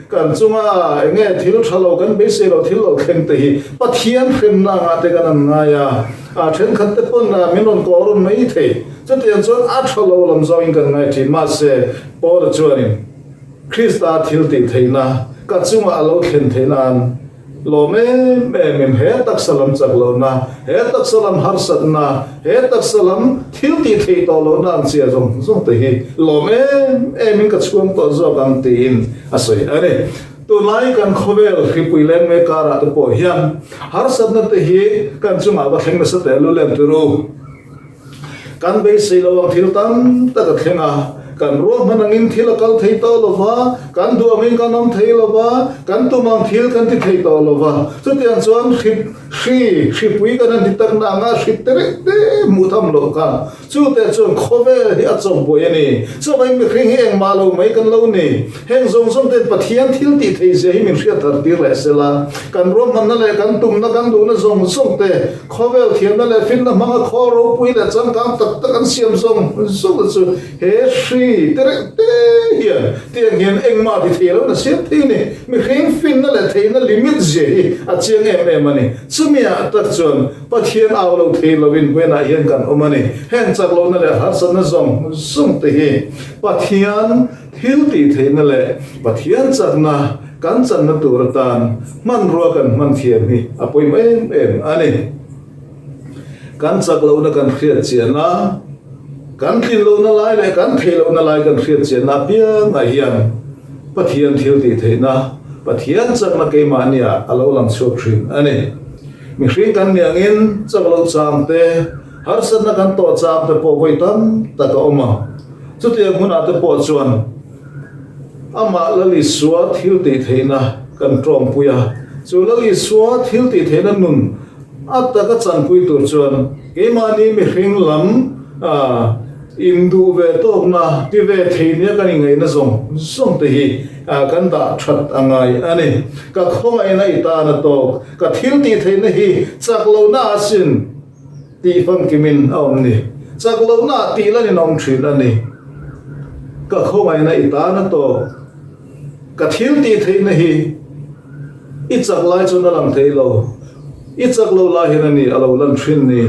kan chunga eng nge thil tha lo kan beisei lo thil lo thleng te hi Pathian hremna angah te kan an ngai a, a thenkhat te pawn min rawn kawh rawn mai thei. Chutiang chuan a tha lo lam zawngin kan ngai thin. Mahse, Paula chuanin Krista thil tih theihna ka chunga a lo thlen theih nan, Lawm em em in he taksa lam chak lohna, he taksa lam harsatna, he taksa lam thil tih theih tawh lohna ang chia zawng zawng te hi lawm em em in ka chhuang tawh zawk ang tiin a sawi a ni. Tunlai kan khawvel hripui leng mek karah te pawh hian harsatna te hi kan chungah va thleng nasa teh lul em turu. Kan beisei lo ang thil tam tak a thleng a, kan ruahman angin thil a kal thei tawh lo va, kan duh angin kan awm thei lo va, kan tum ang thil kan ti thei tawh lo va. Chutiang chuan hri hri hripui kan han ti tak na anga hri te reuh te hmuh tham loh kha chute chuan khawvel hi a chawmbuai a ni. Chuvangin mihring hi engmah lo mai kan lo ni. Heng zawng zawng ten Pathian thil tih thei zia hi min hriat thar tir leh sela, kan ruahmanna leh kan tumna kan duhna zawng zawng te, khawvel thiamna leh finna hmanga khawl ropui leh changkang tak tak an siam zawng zawng te chu he hri mi te reuh te hian tiang hian engmah ti thei lo na siam thei a ni. Mihring finna leh theihna limit zia hi a chiang em em a ni. Chumiah tak chuan Pathian au lo thei loin hmenah hian kan awm a ni. Heng chak lohna leh harsatna zawng zawng te hi Pathian thil tih theihna leh Pathian chakna kan channa tur atan hmanrua kan hman thiam hi a pawimawh em em a ni. Kan chak lohna kan hriat chiahna, kan tlin lohna lai leh kan theih lohna lai kan hriat chiahna apiangah hian Pathian thil tih theihna, Pathian chakna keimahniah a lo lang chhuak thin a ni. Mihring kan nih angin chak loh chang te, harsatna kan tawh chang te pawh vawi tam tak a awm a. Chutiang hunah te pawh chuan amah Lal Isua thil tih theihna kan tawngpui a. Chu Lal Isua thil tih theihna nun A taka chanpui tur chuan keimahni mihring lam induh ve tawkna ti ve thei nia kan ingaihna zawng zawng te hi kan dah that a ngai a ni. Ka khawngaihna i tan a tawk, ka thil tih theihna hi chak lohna asin tih famkimin a awm ni. Chak lohna tih lan in awm thin a ni. Ka khawngaihna i tan a tawk, ka thil tih theihna hi I chak lai chuan a lang thei lo. I chak lo lai hian a ni a lo lan thin ni.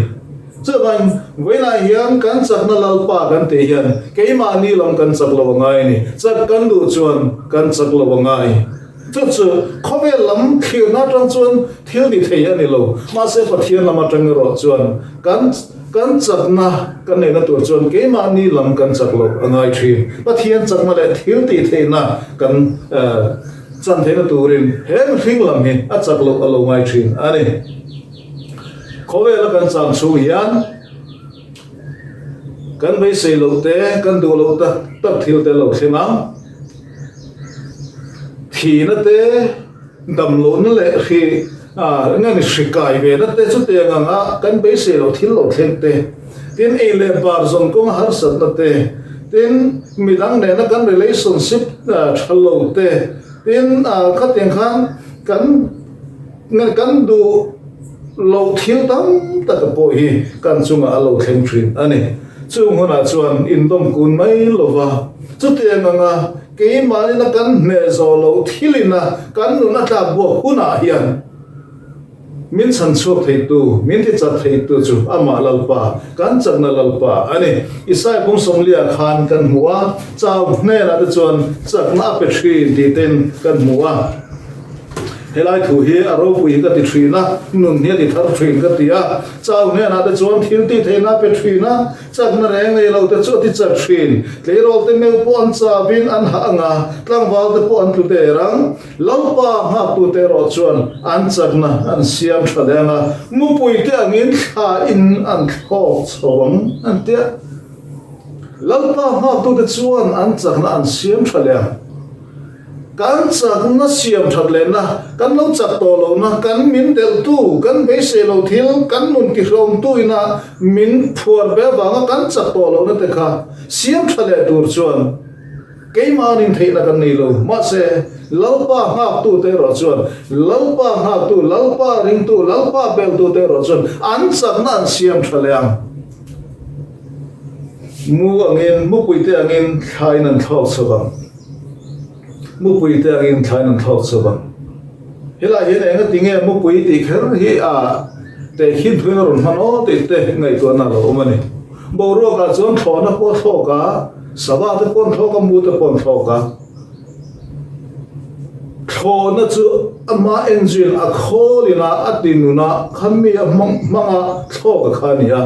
Chuvang, vawiinah hian kan chakna Lalpa kan tih hian keimahni lam kan chak lo a ngai a ni. Chak kan duh chuan kan chak lo a ngai. Chu chu khawvel lam thlirna atang chuan thil ni thei a ni lo. Mahse Pathian lam atang erawh chuan kan kan chakna kan neihna tur chuan keimahni lam kan chak lo a ngai thin. Pathian chakna leh thil tih theihna kan Chan theihna turin he mihring lam hi a chak loh a lo ngai thin a ni. Khawvela kan cham chhung hian kan beisei loh te, kan duh loh tak tak thil te lo thleng ang. Thihna te, dam lohna leh hri eng nge hri kai ve na te chutiang anga kan beisei loh thil lo thleng te, tin ei leh bar zawn kawnga harsatna te, Tin, midang nena kan relationship tha lo te, tin khatiang khan kan kan duh loh thil tam taka pawh hi kan chungah a lo thleng thin a ni. Chung hunah chuan indawm kun mai lova, chutiang anga keimahina kan hneh zawh loh thilina kan nun a tlak buak hunah hian, Min chhan chhuak theitu, min ti chat theitu chu amah Lalpa, kan chakna Lalpa a ni. Isai pum sawmliah khan kan hmu a, chau hnenah te chuan chakna a pe thin tih ten kan hmu a. Helai thu hi a ropui hi ka ti thin a, nun hi a ti thar thin ka ti a. Chau hnenah te chuan thil tih theihna a pe thin a, chakna reng nei lo te chu a ti chat thin. Tleirawl te meuh pawh an chauin an hah ang a, tlangval te pawh an tlu der ang. Lalpa nghaktute erawh chuan an chakna an siam tha deng a, mupuite angin thla in an thlawk chho ang, an ti a. Lalpa nghaktute chuan an chakna an siam tha leh ang. Kan chakna siam that lehna, kan lo chak tawh lohna, kan min delhtu, kan beisei lo thil, kan nun tihrawmtu ina min phuar ve avanga kan chak tawh lohna te kha siam tha leh tur chuan, Keimahnin theihna kan nei lo. Mahse, Lalpa nghaktute erawh chuan, Lalpa nghaktu, Lalpa ringtu, Lalpa beltute erawh chuan an chakna an siam tha leh ang. Mu angin, mupuite angin thlain an thlawk chho vang. Mupuite angin thlain an thlawk chho vang. Helai hian enga ti nge mupui tih kher hi a tehkhin thuin a rawn hman aw tih te ngaihtuahna a lo awm a ni. Boruakah chuan thlawhna pawh a thlawk a, sava te pawh an thlawk a, mu te pawh an thlawk a. Thlawhna chu ama engine a khawlin a, a ti nun a, kha mi a hmang a, thlawk a kha a ni a.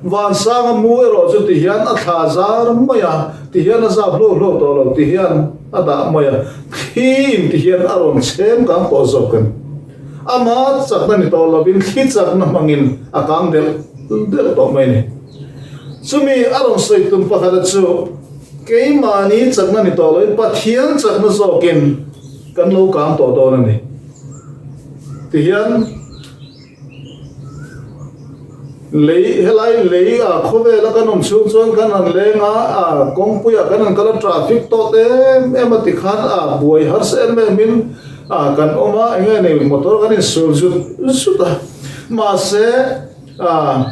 Vansanga mu erawh chu ti hian a thla zar mai a, ti hian a zap hlo hlo tawh lo, ti hian a dah mai a, thli in ti hian a rawn chhem kang tawh zawk a ni. Ama chakna ni tawh lovin thli chakna hmangin a kang delh delh tawh mai a ni. Chumi a rawn sawi tum pakhata chu keimahni chakna ni tawh lovin Pathian chakna zawkin kan lo kang tawh dawn a ni. Tihian. Lei, helai lei ah khawvela kan awm chhung chuan kan han leng a, ah kawngpui ah kan han kal a, traffic tawt em em a tikhan ah buai harsa em em in ah kan awm a, eng nge ni motor kan insul zut zut a, mahse ah.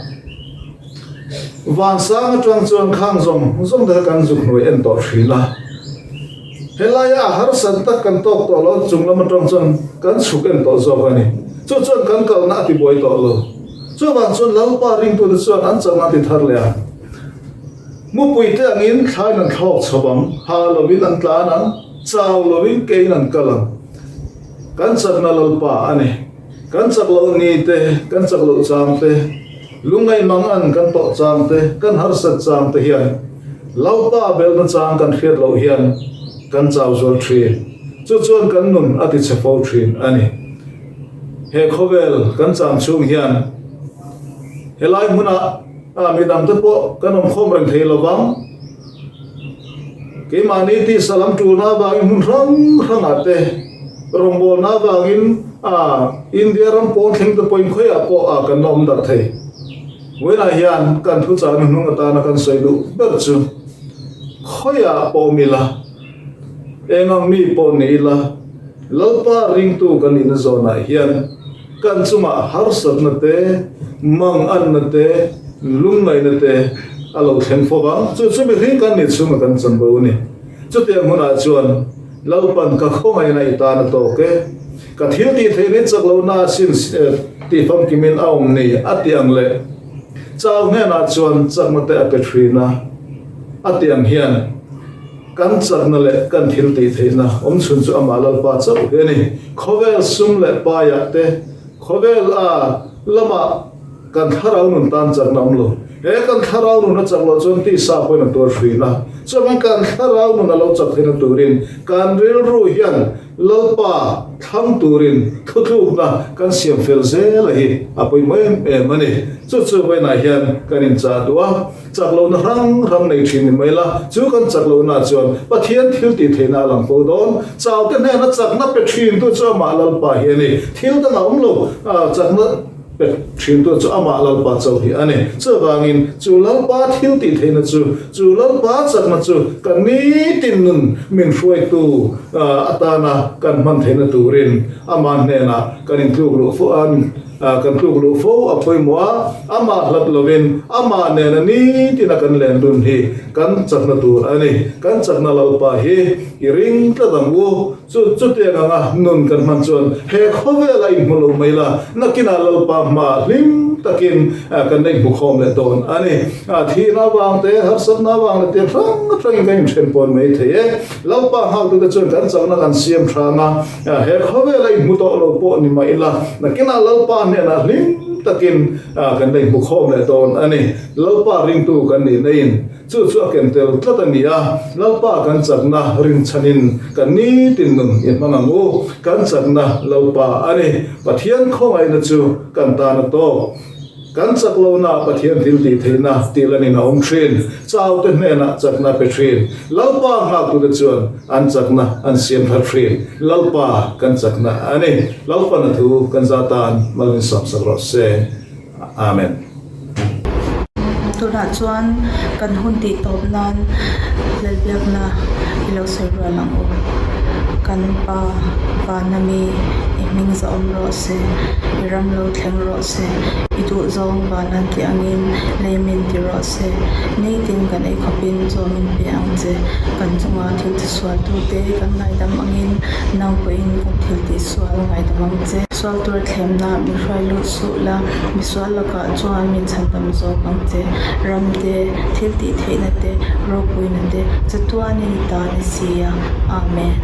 Vansang atang chuan khang zawng zawng te kha kan zuk hnuai en tawh thin a. Helaia a harsat tak kan tawk tawh lo chung lam atang chuan kan chhuk en tawh zawk a ni. Chu chuan kan kalna a ti buai tawh lo. Chuvang chuan Lalpa ringtute chuan an chakna a ti thar leh a. Mupui te angin thlain an thlawk chho ang, ha lovin an tlan ang, chau lovin kein an kal ang. Kan chakna Lalpa a ni. Kan chak loh ni te, kan chak loh chang te, lungngaih mang an kan tawh chang te, kan harsat chang te hian Lalpa belna chang kan hriat loh hian kan chau zual thin. Chu chuan kan nun a ti chhe fo thin a ni. He khawvel kan cham chhung hian helai hmunah A, midang te pawh kan awm khawm reng thei lo vang. Keimahni tisa lam tulna avangin hmun hrang hrangah te, rawngbawlna avangin a, India ram pawn thleng te pawhin khawiah pawh a kan la awm darh thei. Vawiinah hian kan thuchahna hnung atana kan sawi duh ber chu khawiah pawh awm ila, eng ang mi pawh ni ila, Lalpa ringtu kan nihna zawnah hian Kan chungah harsatna te, manganna te, lungngaihna te a lo thleng fo vang. Chu chu mihring kan nih chhunga kan chanvo a ni. Chutiang hunah chuan Lalpan ka khawngaihna i tan a tawk e. Ka thil tih theih ni chak lohna sin tih famkimin a awm ni a ti ang le. Chau hnenah chuan chakna te a pe thin a, a ti ang hian. Kan chakna leh kan thil tih theihna awm chhun chu amah Lalpa chauh hi a ni. Khawvel sum leh paiah te, khawvel a lamah kan thlarau nun tan chakna awm lo. He kan thlarau nun a chak loh chuan tisa pawhin a tuar hrin a. Chuan kan thlarau nun a lo chak theihna turin kan rilru hian Lalpa thlang turin thutlukna kan siam fel zel a hi a pawimawh em em a ni. Chu chu vawiinah hian kan inchah duh a, chak lohna hrang hrang nei thin ni mai la, chu kan chak lohna chuan Pathian thil tih theihna a lang fo dawn. Chaute hnena chakna pe thintu chu amah Lalpa hi a ni. Thil dang a awm lo, chakna pe thintu chu amah Lalpa chauh hi a ni. Chuvangin chu Lalpa thil tih theihna chu, chu Lalpa chakna chu kan nitin nun min hruaitu atana kan hman theihna turin amah hnenah kan intluk luh fo a, kan tluk luh fo a pawimawh a, amah hlat lovin amah nena nitina kan len dun hi kan chakna tur a ni. Kan chakna Lalpa hi i ring tlat ang u. Chu chutiang anga nun kan hman chuan he khawvela inhmu lo mai la, nakinah Lalpa hma hlim takin kan la inhmu khawm leh dawn a ni. Thihna avang te, harsatna avang leh tiang hrang hrangin kan inthen pawn mai thei e. Lalpa nghaktute chuan kan chakna kan siam hrang a, he khawvela inhmu tawh lo pawh ni mah ila, nakinah Lalpa hnenah hlim takin kan la inhmu khawm leh dawn a ni. Lalpa ringtu kan nih naiin. Chu chu a ken tel tlat a ni a, Lalpa kan chakna rinchhanin kan nitin nun i hmang ang u, kan chakna Lalpa a ni. Pathian khawngaihna chu kan tan a tawk. Kan chak lohna Pathian thil tih theihna tih lanin a awm thin. Chaute hnenah chakna pe thin. Lalpa nghaktute chuan an chakna an siam thar thin. Lalpa kan chakna a ni. Lalpana thu kan za tan mal min sawmsak rawh se. Amen. Tunah chuan kan hun tih tawp nan Lalbiakna i lo sawi rual ang u. Kan Pa vana mi i hming zahawm rawh se, i ram lo thleng rawh se, i duhzawng vana ti angin lei min ti rawh se. Nitin kan ei khawpin chaw min pe ang che. Kan chunga thil tisual tute kan ngaidam angin nang pawhin kan thil tihsual ngaidam ang che. Sual tur thlemna min hruai lut suh la, misual lakah chuan min chhandam zawk ang che. Ram te, thil tih theihna te, ropuina te, chatuanin i ta ni si a. Amen.